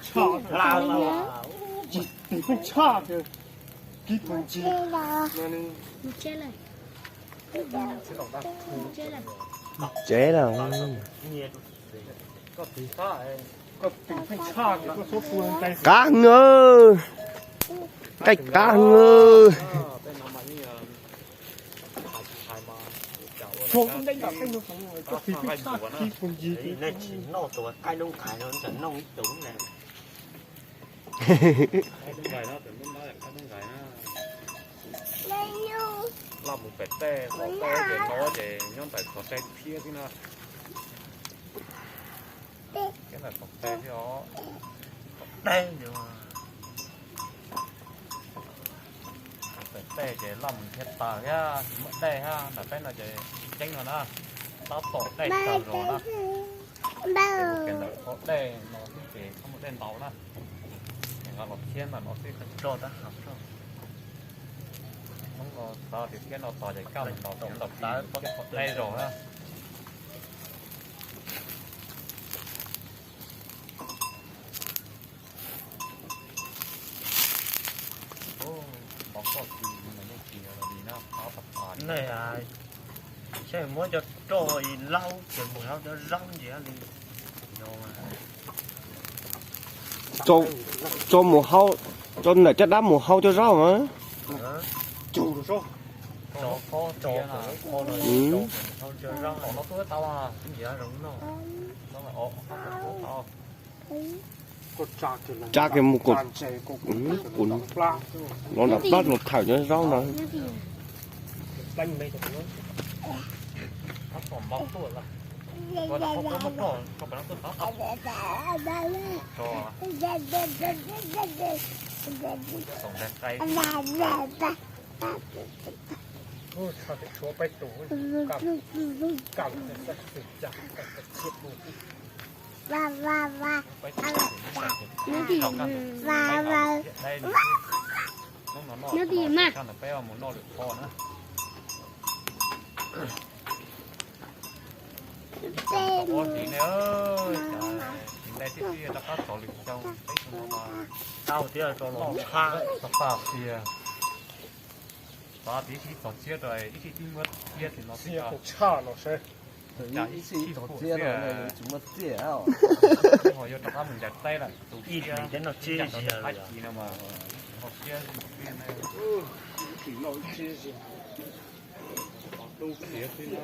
Tshaj, tshaj, kib pug ntsis. Tsev lawm. Qab heev, qaij qab heev. Nej tsis noj tus qaib noob nqaij no, tseem noj ib tug ne. Loj mus pem tej, tej ces no ces nyob ntawm qhov tej thiab xwb na. Thiab ntawm qhov tej thiab os. Qhov tej, pem tej ces loj mus thiab taws thiab tsis muaj dej thiab, ntawm peb no ces tsis ceeb no na. Tab tom dej tawg zog na. Ces mus kiag ntawm qhov dej no xwb ces txhob muaj dej ntau na. Ces nqa los thiab ntawm no xwb. Hmoob no xav tias thiab no tos ces kaj mus ntaus thiab ntaus kiag qhov dej zog na. Ntau txoj kws mas yeej tsis li na, qab tag tas li. Saib muab cov roj laub ces mus laub cov zaub ntsis li. Tso mus hau, tso ntawm caj dab mus hau cov zaub mas. Tsa kiag mus kom, los nram plab los thawm cov zaub ntawd. Nyob tim mas. Tau tias tso los tshab, tag tias ib sij txog txiab rau ib sij tib muab txiab tim no txiab tshaj no seb. Ib sij txog txiab no tsis muaj txiaj. Ho yuav rov qab mus ncaws teb lawm tus ib hlis teb no txiab ziag lawm. Ib hlis no mas ho txiab txiab no txiab ziag. Dub khiav xwb na.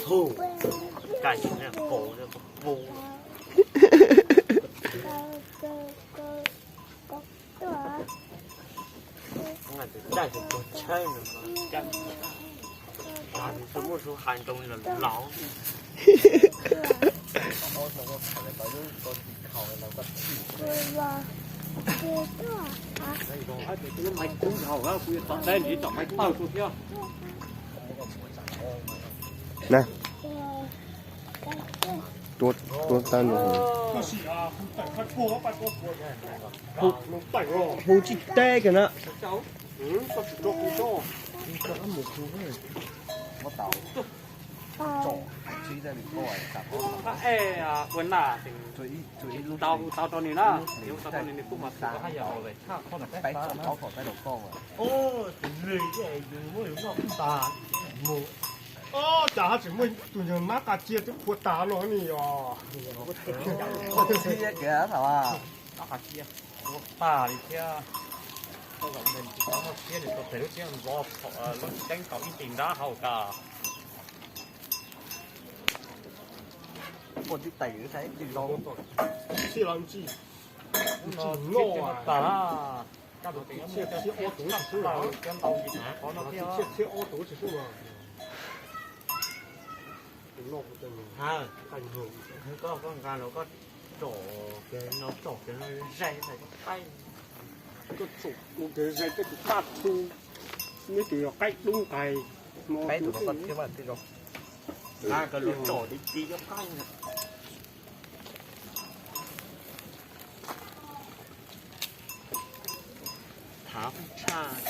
Hu, kaj tsis ne, kaus ne, kaus. Nqa tus daj tus tuag tshawb no, tus muaj su hais nroo los laus. Maiv kub dhau, kuv yuav tom deb nws tom maiv tawg tuaj thiab. Na, tuaj tawg no. Hu tsis teb kiag na. Tau hu tau rau nws na, tau rau nws nws kuj mas tau haj yam peb tau tom teb rau koj. Tus nws muab yus noj tas mus. Cas haj tseem muaj tus nyuag mab qas cia twb phua tas no ne os. Koj txhib kiag tham. Mab qas cia phua tas li thiab. Koj zaum nws tsis tau noj siab, nws tau tes lub siab ntxov, lub ceeb tau ib nti nrab hauv tas. Ua tib tais saib tsis zoo. Txij los ntsis, ntsis noj tas. Tsiaj txhiab ob tug tsis sub los, tsiaj txhiab ob tug tsis sub los. Koj nqa los koj tsom kiag no, tsom kiag no ze ntawm koj qaib. Koj tsom ua kiag ze koj tus qaj thu, neb tus yog qaib dub nqaij no. Nqa koj los tsom ti ti koj qaib na. Av tshaj,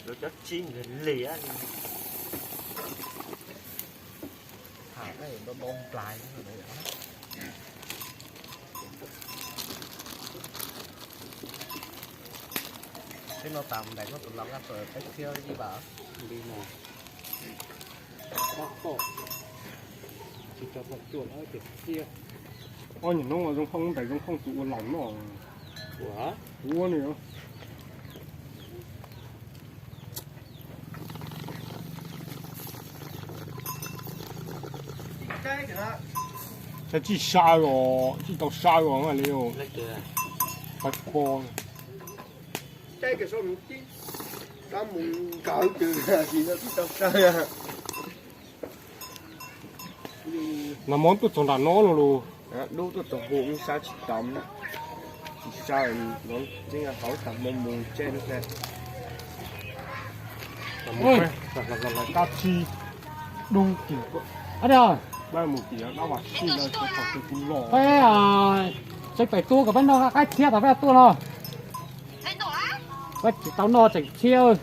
lawv cov tsib lig lias li. Tham no do do nplais. Peb no tas mus ntais koj tus lam kab tawm peb txhiab ib vam. Li no. Ob toj, tsis tau tau cuaj lawm tias txhiab. Ob niag hnub zoo nkauj ntais zoo nkauj tus ua laus no. Ua, ua nws. Tsis sa los, tsis tau sa los li. Pais pos. Nag hmo tuaj txog nram no no los. Dub tuaj txog hu sab tsis tau, tsis sa, tseeb hauv tag hmo mus tseg lub sab. Kab tsis dub tim, mus tim dab vas sij lawm txog thaum twg kuv los. Tseem pem tua kom peb noj qaib txhiab thaum peb tuaj no. Peb tsis tau noj tseem txhiab.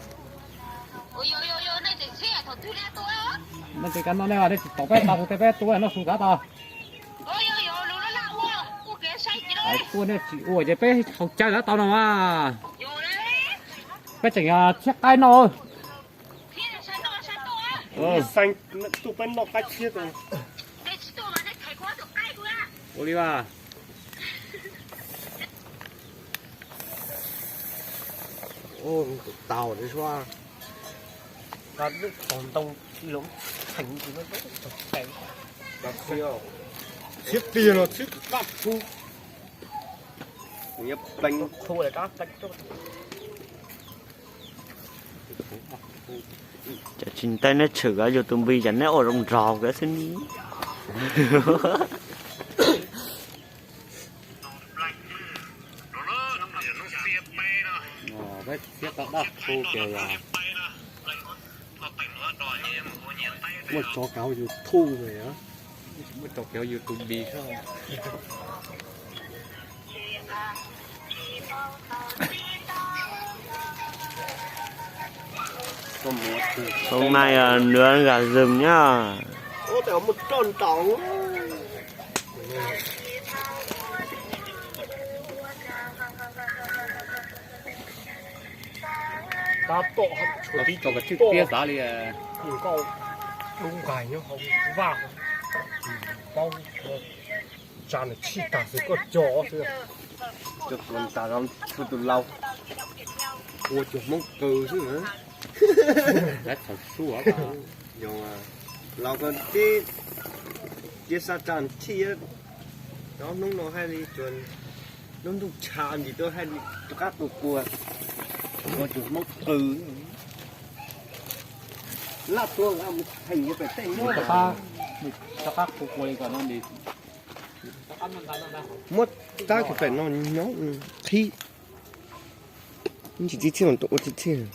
Nej tes kav no nej tsis tau peb tau hu tej peb tua noj su kav tau. Tuaj nej tsis ua ces peb haus cawv kav tau no mas. Peb tseem txhiab qaib no. Xeeb tuaj peb noj qaib txhiab. Ua li as. Tus tau suab, lub qhov ntoo lub theem tsis muaj txog qe. Txhiab tiag los txhiab kab thu, kuv yuav pleev thu kab pleev. Cov tsis ntev neb tshwm kov yus tus npis cov neb ua zoo nraug kov xwb ni. Peb txiav tau dab thu ces muaj tsov kav YouTube, muaj tsov kav YouTube bi. Hôm nay nữa gà rừng nhá. Tab tom tshuav tib tsoom kav tswj tiab xav li. Nkauj dub nqaig nyob hauv vaj, paub tsa nws tshij tag xwb koj cog xwb. Cov tuas tas los tshuav tus laus ua cuag Hmoob qw xwb. Laus ko tib cia xa tsa nws tshij. Cov hnub no hais li tsuas lub ntuj tshav nti tuaj hais li rov qab tua kua, ua cuag Hmoob qw. Laj tuaj mus theem pem tej nyob. Rov qab tua kua li kom no nti. Muab tab kiag pem no nyob qhib. Tsis tib txhiab los tua ua tib txhiab.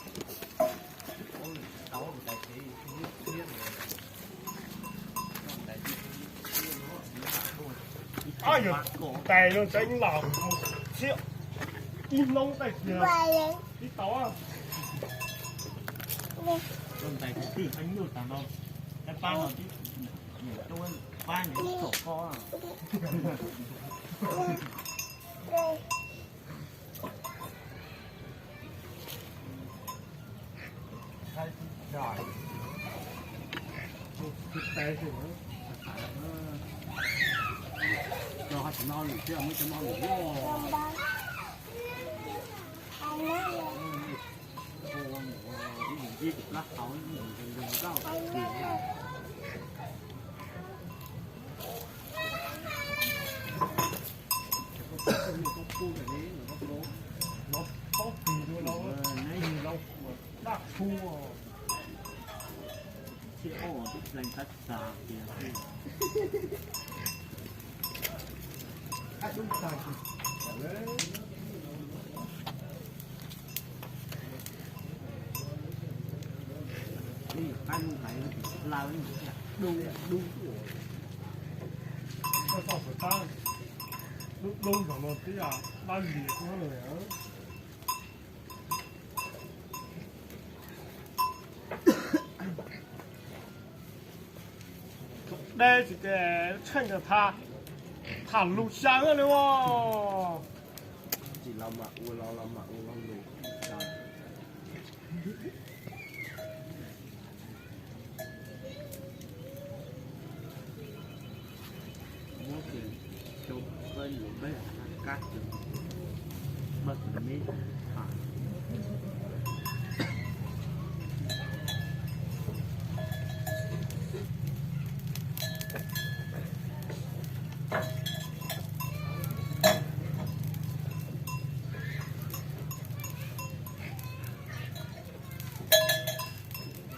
Tais no tseeb los txhiab ib hnub tej kiag tib tau. Lub dub nrog no tib dab lias no lawm. Tsis tshee tham, tham lus xyaw li os. Tsis los mas ua los los mas ua los lus. Muab kiag rau peb lus peb kab ces mas me tham.